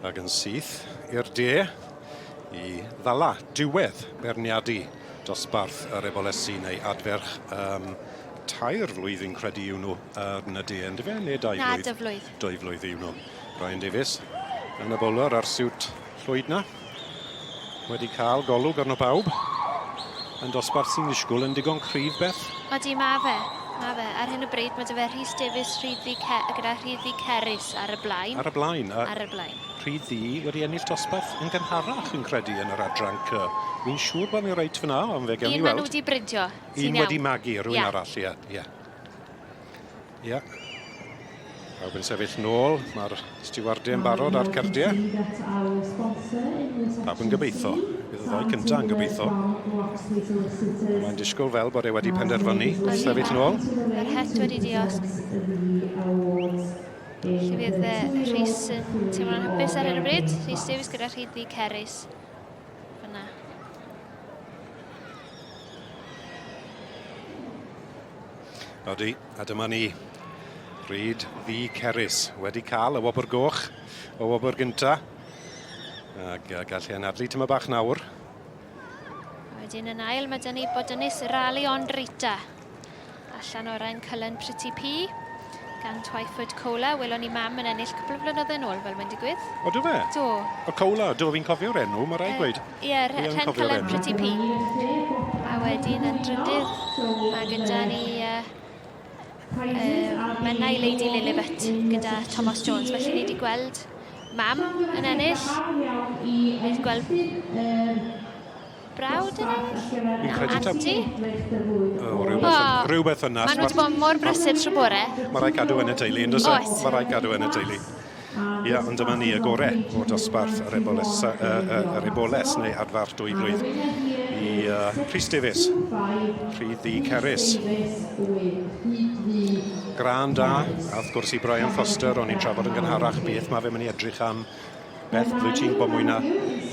Ac yn syth i'r de i ddala diwedd beirniadu dosbarth yr ebolesi neu adferch um, tair flwydd fi'n credu yw nhw yn y de, yndyfe? Neu dau Na, flwydd? Dyflwydd. Dwy flwydd yw nhw. Brian Davies yn y bowler a'r siwt llwyd na. Wedi cael golwg arno bawb. Yn dosbarth sy'n ddisgwyl yn digon cryf, Beth. Odi, ma fe. Ma fe. Ar hyn o bryd mae 'da fe Rhys Davies, Rhyd Ddu Ce- gyda Rhyd Ddu Ceris ar y blaen. Ar y blaen. A ar y blaen. Rhyd Ddu wedi ennill dosbarth yn gynharach yn credu yn yr adran C. Fi'n siŵr bod mi reit fyna, ond fe gewn ni Un maen weld. nhw wedi bridio. Ti'n Un iawn. wedi magu, rhywun Ie. arall, ie. Ie. Ie. Pawb yn sefyll nôl, mae'r stiwardiau yn barod a'r cardiau. Pawb yn gobeithio. Bydd y ddoi cyntaf yn gobeithio. Mae'n disgwyl fel bod e wedi penderfynu wrth sefyll nôl. Mae'r het wedi diosg. Felly fydd Rhys yn teimlo'n hapus ar hyn o bryd. Rhys Davies gyda Rhyd Ddu Ceris. Fyna. Odi, a dyma ni. Rhyd ddu Ceris wedi cael y wobr goch, y wobr gynta. Ac gall hi anadlu tyma bach nawr. A wedyn yn ail mae dyn ni Bodynis Rally on Rita. Allan o'r Ryan Cullen Pretty P gan Twyford Cola. Welon ni mam yn ennill cwpl o flynyddoedd yn ôl fel mae'n digwydd. O, do fe? Do. O, Cola, do, fi'n cofio'r enw, mae rhaid gweud. Ie, Rhen Cullen Pretty P. A wedyn yn drydydd, mae gyda ni uh, uh, Menai Lady Lilibet gyda Thomas Jones. Felly ni wedi gweld mam yn ennill. Ni wedi gweld brawd yn ennill. Fi'n credu ta... Anti. O, rhywbeth, oh, rhywbeth yna. Maen nhw wedi bod mor brysur trwy bore. Mae rhaid cadw yn y teulu, yn does e? Oes. Mae rhaid cadw yn y teulu. Ia, ond dyma ni y gore o dosbarth yr eboles, yr eboles neu adfarch dwy flwydd i uh, Rhys Davies, Rhydd Ddu Ceris. Gran da, a wrth gwrs i Brian Foster, o'n i'n trafod yn gynharach beth mae fe'n mynd i edrych am Beth, dwi ti'n gwybod mwy na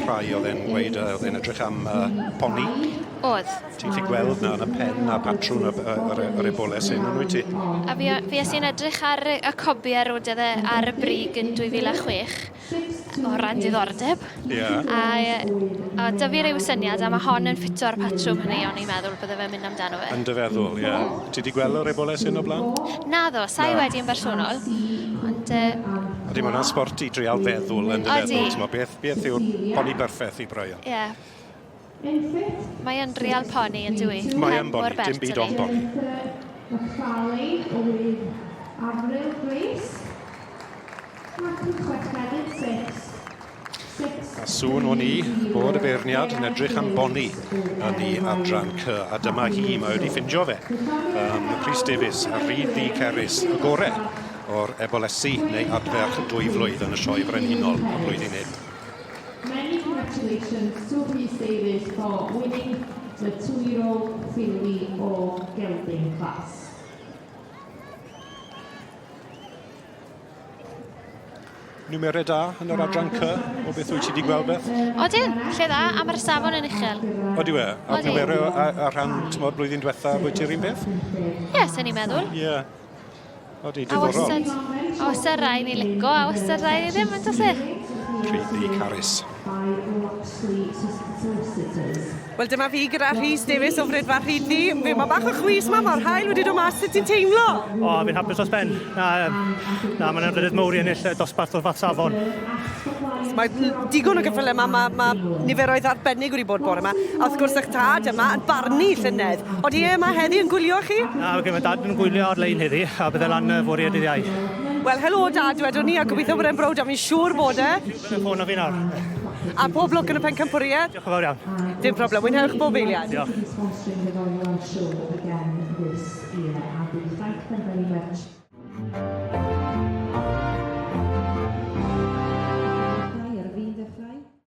rhai oedd e'n gweud, oedd e'n edrych am uh, poni. Oedd. Ti'n gallu gweld na yn y pen a patrwn yr, yr, yr eboles hyn, yn wyt ti? A fi, fi es i'n edrych ar y cobi ar roedd e ar y brig yn 2006 o ran diddordeb. Ie. Yeah. A, a da fi ryw syniad, a mae hon yn ffito'r patrwm hynny, o'n i'n meddwl bydde fe'n mynd amdano fe. Yn dy feddwl, ie. Yeah. Ti wedi gweld yr eboles hyn o blaen? Naddo, sa'i wedi yn bersonol, ond... Uh, Ydy, mae hwnna'n sbort i drial feddwl yn dy feddwl. Ti'n beth, beth yw'r poni berffaith i Brian? Ie. Yeah. Mae yn real poni yn dwi. Mae yn boni, dim byd ond boni. A sŵn o'n i bod y beirniad yn edrych am boni yn ei adran C, a dyma hi, mae wedi ffindio fe. Um, Rhys Davies, a Rhyd Ddu Ceris, y gore o'r ebolesi neu adferch dwy flwydd yn y sioe frenhinol y blwyddyn hyn. Many congratulations to Rhys Davies for winning the two-year-old filly or gelding class. Niwmerau da yn yr adran C o beth wyt ti wedi gweld beth? Odyn, lle dda, a mae'r safon yn uchel. Odi we? A niwmerau a, a rhan, ti'n blwyddyn diwetha, wyt ti'r un beth? Ie, yeah, sy'n ni'n meddwl. Ie. Yeah. Odi, diddorol. A wastad, a wastad rai ni lico, a wastad rai ni ddim, yn does e? Rhydd Carys. Wel dyma fi gyda Rhys Davies o Fridfa Rhyd Ddu. Fe mae bach o chwys ma, mae'r haul wedi dod mas, sut ti'n teimlo? O, fi'n hapus dros ben. Na, na mae'n anrhydedd mawr i ennill dosbarth o'r fath safon. Mae digon o gyffyle yma, mae, mae niferoedd arbennig wedi bod bore yma. A wrth gwrs eich tad yma yn barnu llynedd. Odi e yma heddi yn gwylio chi? Na, okay, mae dad yn gwylio ar-lein heddi, a bydde lan fory a dydd Iau. Wel, helo dad, dwedwn ni, a gobeithio bod e'n browd, a fi'n siŵr bod e. Yn ffôn o fi nawr. A pob lwc yn y pencampwriaeth. Diolch yn fawr iawn. Dim problem, mwynhewch bob eiliad. Diolch.